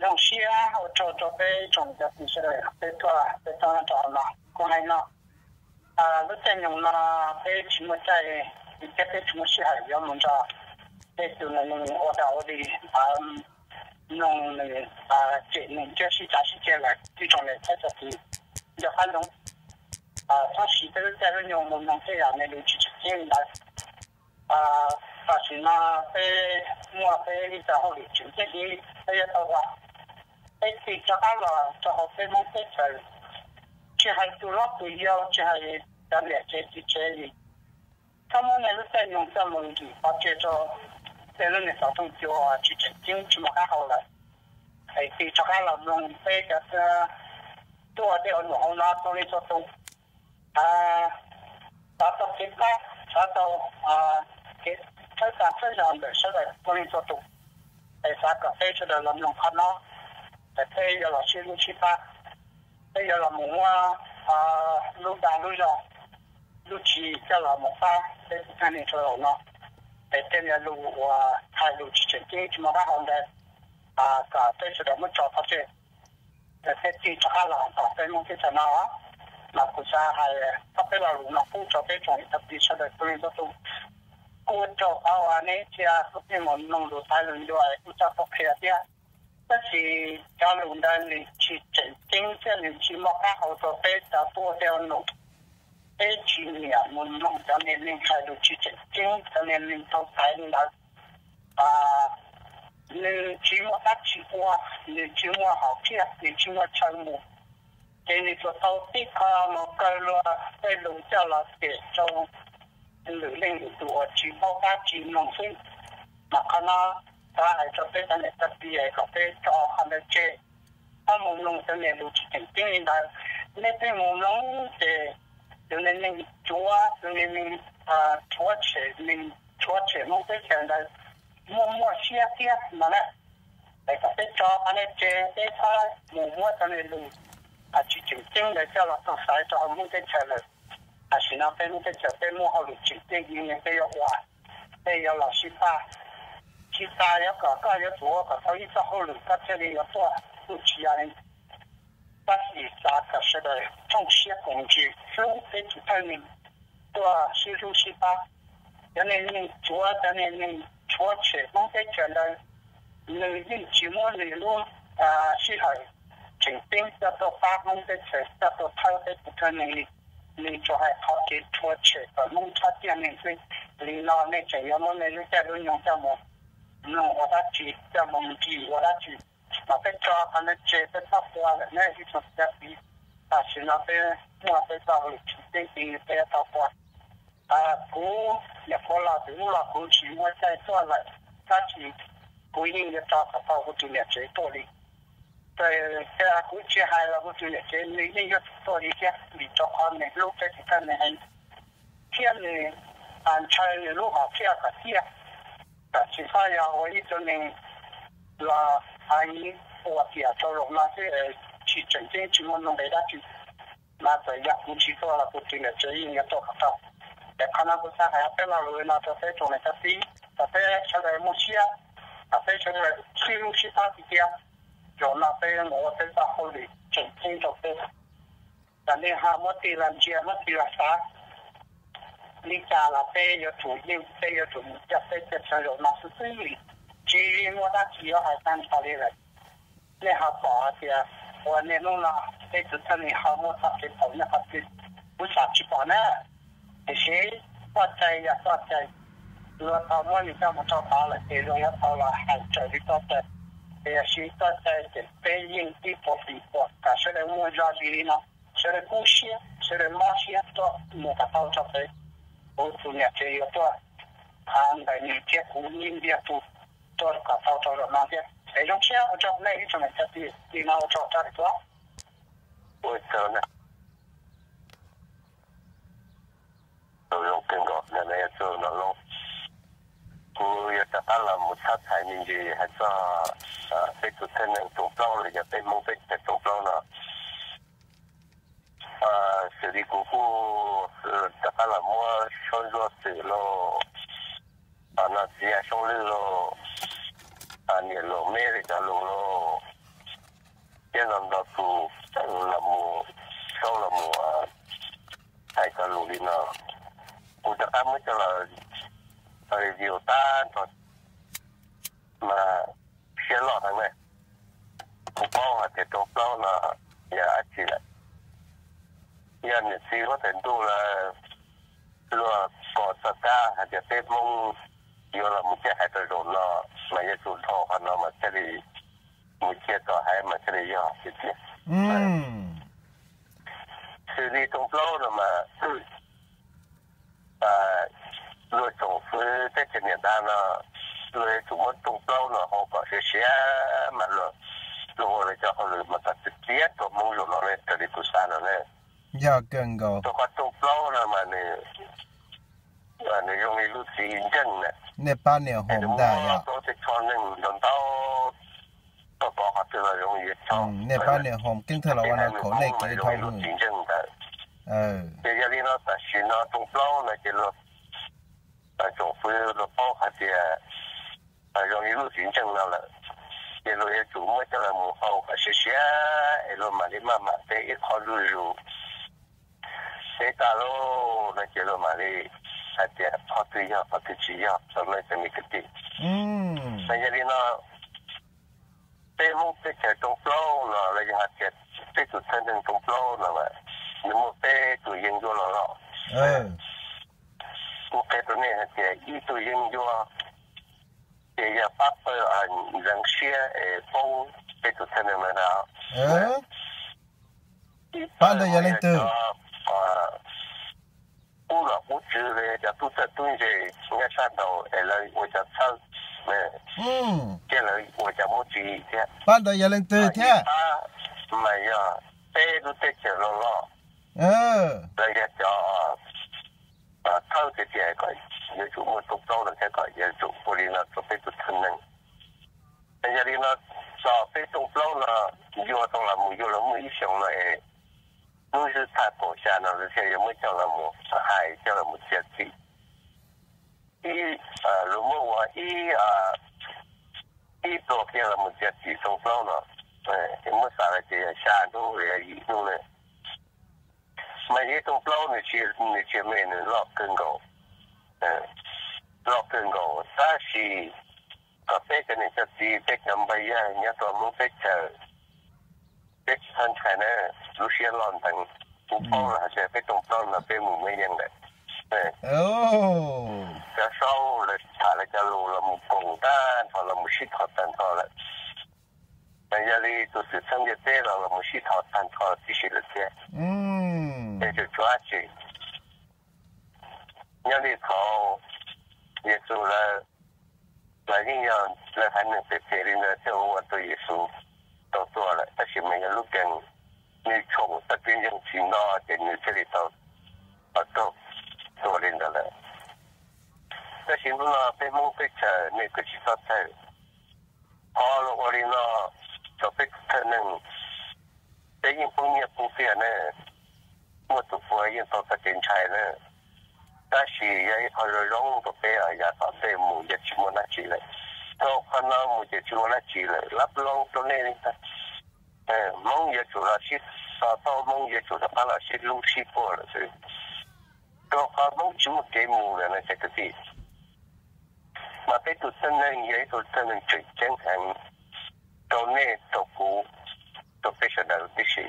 Zoo siab ua tsaug rau peb tsoom niam txiv sawv daws peb tuaj peb txhua rau hauv no. Kuv hais no, lub caij nyoog no peb tsis muaj caij thiab peb tsis muaj sij hawm yuav mus nrog tej tus neeg ua dog ua dig, mloog nws cem nws thiab sib cav sib ceg lawm ib tsoom niam txiv sawv daws nco qab ntsoov. Txhob siv peb lub caij lub nyoog mus mloog tej yam neeg lus tsis tseem ceeb li ntawd. Tam sim no peb muaj peb ib txoj hauj lwm tseem ceeb heev peb yuav tau ua. Peb tig rov qab los rau hauv peb Hmoob teb chaws, tsis hais tus hlob tus yau, tsis hais cov niam tsev txiv tsev li, txhob muab nej lub caij nyoog coj mus ntim pov tseg rau tej lub niag xov tooj cua tsis tseem ceeb tsis muaj qab hau lawm. Es tig rov qab los mloog peb cov tuaj dej ua num hauv no txhua leej txhua tus, xav tau kev pab, xav tau kev txhawb tag txhawb zog ntawm sawv daws txhua leej txhua tus. Es xav kom peb sawv daws los mloog qhov no, es peb yuav los sib hlub sib pab, peb yuav los mus muab lub dag lub zog lub tswv yim coj los mus pab peb tus kheej neeg rau zaum no. Es tej niag lus uas hais lus tsis tseem ceeb tsis muaj qab hau ntawd, kom peb sawv daws muab tso pov tseg. Peb tig rov qab los tom peb Hmoob teb chaws no, mas kuv xav hais txog peb lo lus no pub rau peb tsoom niam txiv sawv daws txhua leej txhua tus. Kuj ua tsaug qhov uas nej ib txhia kuj pheej mus mloog lus txhais lus ncua es kuj txawj qhia thiab. Tab sis cov lus ntawd nws tsis tseem ceeb thiab nws tsis muaj qab hau rau peb cov tuaj dej ua num. Peb tsis nyiam mus mloog cov niag neeg hais lus tsis tseem ceeb, cov niag neeg txhaum txais li ntawd. Nws tsis muaj dab tsi ua, nws tsis muaj hom phiaj, nws tsis muaj chaw mus, ces nws tsuas tau tib qho mus kaw luag tej lus coj los cem rau lwm leej lwm tus uas tsis paub dab tsi mloog xwb. Mas qhov no xav hais rau peb cov niam cov txiv kom peb tso qhov ntawd tseg, txhob mus mloog cov niag lus tsis tseem ceeb li ntawd. Nej pheej mus mloog ces tus niag neeg cuav, tus niag neeg rhuav tshem, neeg rhuav tshem Hmoob teb chaws ntawd muaj muaj siab thiab no na. Es kom peb tso qhov ntawd tseg, peb txhob mus muab cov niag lus tsis tseem ceeb ntawd coj los txog xaiv rau hauv Hmoob teb chaws lawm. Tam sim no peb Hmoob teb chaws peb muaj hauj lwm tseem ceeb heev, peb yuav ua, peb yuav los sib pab. Sib pab yog kom koj yuav tsum ua kom tau ib txoj hauj lwm koj thiaj li yuav tuaj, kuj tsis yog li. Tab sis xav kom sawv daws thooj siab koom ntsws hlub peb tus kheej neeg, tuaj sib hlub sib pab. Cov niag neeg cuav, cov niag neeg rhuav tshem Hmoob teb chaws ntawd, nws yeej tsis muab nws lub sij hawm tseem ceeb coj tuaj pab Hmoob teb chaws, coj tuaj thawb peb tus kheej neeg li. Nws tsuas hais qhov kev rhuav tshem kom Hmoob txhob ciaj neeg xwb. Li no nej tseem yuav muab nej lub caij lub nyoog coj mus mloog ua dab tsi, coj mus nkim ua dab tsi? Mas peb tso qhov ntawd tseg, peb txhob ua lawm ne ib tsoom niam txiv. Tam sim no peb muaj peb txoj hauj lwm tseem ceeb heev, peb yuav tau ua. Kuv nyuam qhuav los, txij hnub los kuv tsis muaj caij tuaj lawm, tab sis kuv yeej yuav tso kom tau kuv tus niam tsev tuaj li. Txawm tias kuv tsis hais los kuv tus niam tsev nws yeej yuav tsum tuaj li thiab, vim rau qhov nws hlub peb tus kheej neeg heev, thiab nws ntshaw nws lub hom phiaj kom ciaj, kom tsis txhob yog ua ib tug neeg los hais ua tiam rau zaum no xwb, tsis tseem ceeb tsis muaj nuj nqis dab tsi. Mas txawm yog kuv tsis tuaj los kuv tus niam tsev yeej yuav tuaj kom tau. Ces qhov no kuv xav hais peb lo lus no rau peb tsoom niam txiv, kom peb sawv daws muaj siab, kom peb sawv daws sib hlub sib pab tiag tiag. Zaum no peb mus ua peb txoj hauj lwm tseem ceeb rau peb. Kom nej ho muab tig los ntsia, muab tig los xav. Li cas los peb yuav tsum yeej, peb yuav tsum mus coj peb teb chaws zaum no xwb xwb li, tsis muaj dab tsi yuav hais tag nrho li lawm. Nej ho pom hais tias ua niaj hnub no peb tus kheej neeg ho muaj txoj kev txhaum nyob qhov twg? Kuv xav tsis pom na. Tiam sis txoj cai yog txoj cai, luag tau muab nws coj mus rau tod lawm ces luag yuav tau los hais raws li txoj cai. Tiam sis txoj cai ces peb yeej tib puas feem pua kom sawv daws muaj zog li li no, sawv daws kub siab, sawv daws mob siab tuaj mus kom tau rau peb. Kuv tus niam tsev yuav tuaj ntawm nws thiab kuv yeej ntiag tug tuaj kom tau rau zaum no thiab. Es zoo siab ua tsaug nej ib tsoom niam txiv, li no ua tsaug rau lwm tus. Ua tsaug na. Tau zoo kawg nkaus na, yog txog no lawm, kuv yuav rov qab los mus tshab txhais me ntsis hais txog peb tus thawj neeg Toom Plaub los yog peb Hmoob teb chaws Toom Plaub no. Xws li kuv kuj rov qab los muab Suab Ntsuag Xwm lauj, no txiv Yaj Soob Lwj lauj, niam Luam Meb li cov lus lauj, thiab no nrog tus los mus, Saub los mus hais cov lus li no. Kuv rov qab muab coj los review tag nrho mas siab loj heev na. Kuv paub hais tias rooj plaub no yog dab tsi lawm. Yog niam txiv huab tais ntuj lawv luag kom txoj kab hais tias peb Hmoob yuav los mus ciaj haiv rau zaum no, mas yuav tsum dhau qhov no mas thiaj li mus ciaj txoj haiv mas thiaj li yog tiag tiag. Xws li rooj plaub no mas luag tsoom fwv teb chaws Nyab Laj no, luag yuav tsum muab rooj plaub no hau kom siav siav mas luag, luag ua lawv cov hauj lwm mas kom txiav txiav rau Hmoob zaum no ne, raws li kuv xav no ne. Yog kawg nkaus. Rau qhov rooj plaub no mas nws, nws zoo li lub txiv ntseej na. Nej pab niam hoom ntag yom. Plaub tej tsho neeg ntau ntau, koj kov qhov twg los zoo li tsho. Nej pab niam hoom keeb thawj los ua no khaum nej kev dhau lub txiv ntseej ntawd. Ces yog li no tam sim no rooj plaub no ces luag tsoom fwv luag paub hais tias zoo li lub txiv ntseej no lawm, ces luag yuav tsum muab coj los mus hau kom siav siav es luag mam li maj mam teb ib qho zuj zus. Teb tag lauj no ces luag mam li hais tias qhov twg yog qhov twg tsis yog rau nej cov me kwv tij. Mas yog li no, peb Hmoob teb chaws rooj plaub no los yog hais tias peb tus thawj neeg rooj plaub no mas nws muaj peb tus yeeb ncuab los los. Kuv qhia rau nej hais tias ib tug yeeb ncuab ces yog pab pawg ntxeev siab es poob peb tus thawj neeg no na. Pab ntawd yog leej twg? Qub nom qub tswv li cov tub txawj tub ntse nyob sab nraud es lawv ua cov txhawb, ces lawv ua cov muab tsis thiab. Pab ntawd yog leej twg thiab? Pab mas yog peb lub teb chaws los los, lawv yog cov thawb tiag tiag kom yuav tsum muaj rooj plaub no thiab kom yuav tsum ua li no rau peb tus thawj neeg. Yog li no, txog peb rooj plaub no yuav tau los mus yuav los muaj ib xyoos no es hnub zwb thaj kaum xya no lawv thiaj yuav muab coj los mus hais coj los mus txiav txim. Ib, luag muab ua ib, ib pluag kiag los mus txiav txim rooj plaub no, muab xav lawm ces yog xya hnub los yog yim hnub na. Mas yog rooj plaub nws tsis, nws tsis me, nws loj kawg nkaus, loj kawg nkaus tab sis kom peb cov niam cov txiv peb cov npawg yawg nyob rau Hmoob teb chaws peb tsis txhob ntshai na, lub siab loj ntev. Kuv paub lawm hais tias peb rooj plaub no peb mus muaj yeej lawm. Cov saub lawv tham lawv cov lus los mus koom tag nrho los mus sib thov tag nrho lawm. Yog li tus xwm txheej ntiaj teb los los mus sib thov tag nrho tib si lawm thiab. Ces tseem tshuav dab tsi? Nyob li thaum Yexus lawv, lawv yeej yog lawv haiv neeg phem phem li ntawd thiaj ua rau Yexus tau tuag lawm, tab sis mas yog lub keeb nws tshoom txoj kev ntseeg tsis nto ces nws thiaj li tau raug tuag li ntawd lawm. Tab sis hnub no peb Hmoob teb chaws nej kuj tsis txhob txhawj. Qhov luag ua li no rau peb tus thawj neeg, peb yeej poob nyiaj poob txiaj ne, muaj tus puav yeej tau txoj kev ntshai na. Tab sis yog ib qho zoo zoo rau peb yav tom ntej mus yog tsis muaj dab tsi lawm. Rau qhov no mus ces tsis muaj dab tsi lawm, lab loo rau nej li ntag. Hmoob yuav tsum los sib to taub, Hmoob yuav tsum rov qab los sib hlub sib puag lawm xwb. Rau qhov Hmoob tsis muaj kev mus lawm no cov kwv tij. Mas peb tus thawj neeg yog ib tug thawj neeg tseem ceeb heev rau nej, rau kuv, rau peb sawv daws tib si.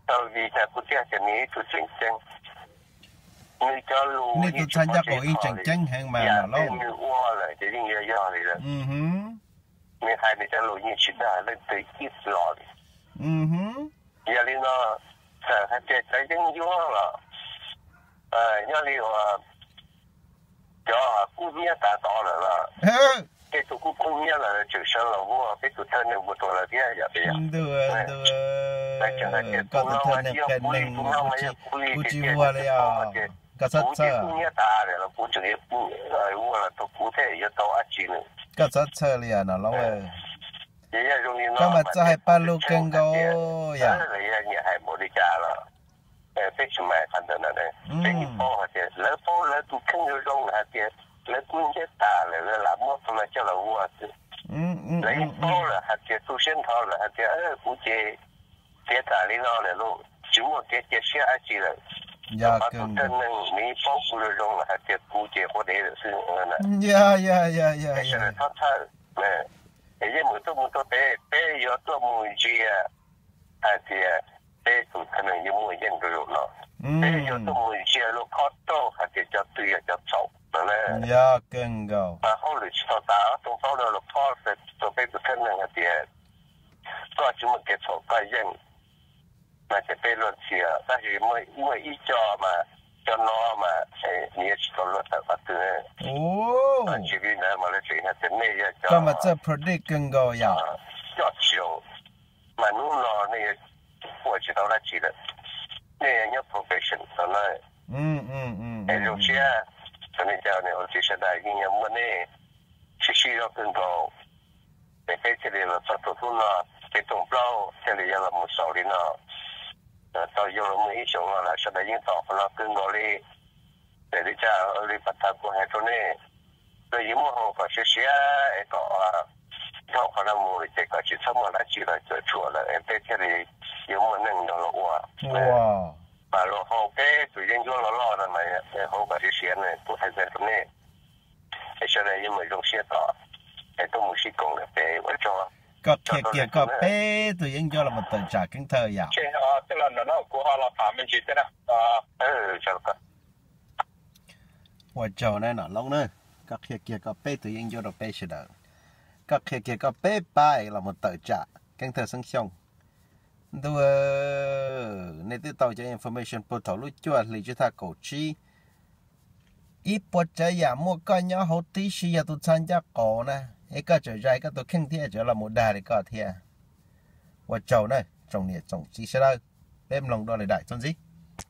Tau vim tias kuv thiaj tias nws ib tug tseem ceeb. Nws cov lus nej tus txhaj ncaj qaum ib tseem ceeb heev mas los lauj. Nws ua lawm ces yeej yog yog li lawm. Nws hais nws cov lus yeej tsis dag leej twg ib los li. Yog li no, txawm hais tias cov yeeb ncuab los, nyob li uas cov kub hnyiab tav tod lawm los, tej tus kub kub hnyiab lawm tseem sawv los vuag peb tus thawj neeg mus rau lawv thiab yom. Ntuj, ntuj, koj tus thawj neeg qias neeg, kuv tsis vuag li os. Koj txhob txhawj. Kub hnyiab tas lawm los kuv tseem vuag los rau kuv thiab yuav tau dab tsi nws. Koj txhob txhawj li os no lauj. Koj mas txawj hais paj lug kawg nkaus yom. Nyiam hais npaum li cas los peb tsis mas qhov ntawd na. Peb yeej paub hais tias lawv paub lawv tus kheej zoo zoo hais tias lawv kub hnyiab tas lawm lawv lam muab tus no coj los vuag xwb. Lawv yeej paub lawm hais tias tu siab ntho lawm hais tias kuv ces tiav tas li no lawm lauj, tsis muaj kev cia siab dab tsi lawm. Tus thawj neeg nws yeej paub kuv zoo zoo lawm hais tias kuv ces ua dev lawm xwb. Sawv daws txhob txhawj, es yeej mus tuaj mus tuaj peb, peb yuav tuaj mus ntsia hais tias peb tus thawj neeg yuav muaj yeej rau zaum no. Peb yuav tuaj mus ntsia luag khob rauj hais tias cov twg yog cov txhaum no na. Mas hauj lwm tsis tau tas, tus paub no luag khob rau peb tus thawj neeg hais tias koj tsis muaj kev txhaum koj yeej, mas ces peb luag txiav, tab sis muaj ib co mas cov no mas nws yuav tsis tau luag tawm qhov twg. Tsis li ntawd mas lawv tseem hais tias nej yog cov mas txawj predict kawg nkaus yom, coj tsis zoo, mas hnub no nej yuav ua tsis tau dab tsi lawm, nej yuav nyob probation no na. Es zoo siab, txhua nej cov niam txiv sawv daws yeej yog muaj nej sib sib zog kawg nkaus, es peb thiaj li los txog rau hnub no, kev rooj plaub thiaj li yuav los mus xaus li no. Tau yoo los muaj ib xyoos no lawm, sawv daws yeej tos qhov no kawg nkaus li. Ces li cas li pas thawj kuv hais rau nej, koj yuav muab hau kom siav siav es kom dhau qhov no mus ces kom tsis txhob muaj dab tsi los cuam tshuam lawm es peb thiaj li yuav muaj neej nrog luag ua. Mas luag hau peb tus yeeb ncuab loj loj no mas hau kom siav siav na, kuv hais ntxiv rau nej, es sawv daws yuav mus zoo siab tos, es tuaj mus sib koom lawm peb ua tsaug. Koj qhia kiag koj peb tus yeeb ncuab los mus tawm tsam Keeb Thawj yom. Kuv ho los tham me ntsis thiab na. Ua tsaug na Nom Loob na, koj qhia kiag koj peb tus yeeb ncuab rau peb sawv daws. Koj qhia kiag koj peb pab los mus tawm tsam Keeb Thawj Xeeb Xyooj. Ntuj, nej twb tau cov information puag thaum lub cuaj hli tsib thaj kaum tsib. Ib puas tsav yam muaj koj nyob hauv tib si yog tus txha ncaj qaum na, es koj tseem zais koj tus kheej thiab tseem los mus dag li koj thiab. Ua tsaug na tsoom niam tsoom txiv sawv daws, peb mloog dua lwm daim txuas ntxiv.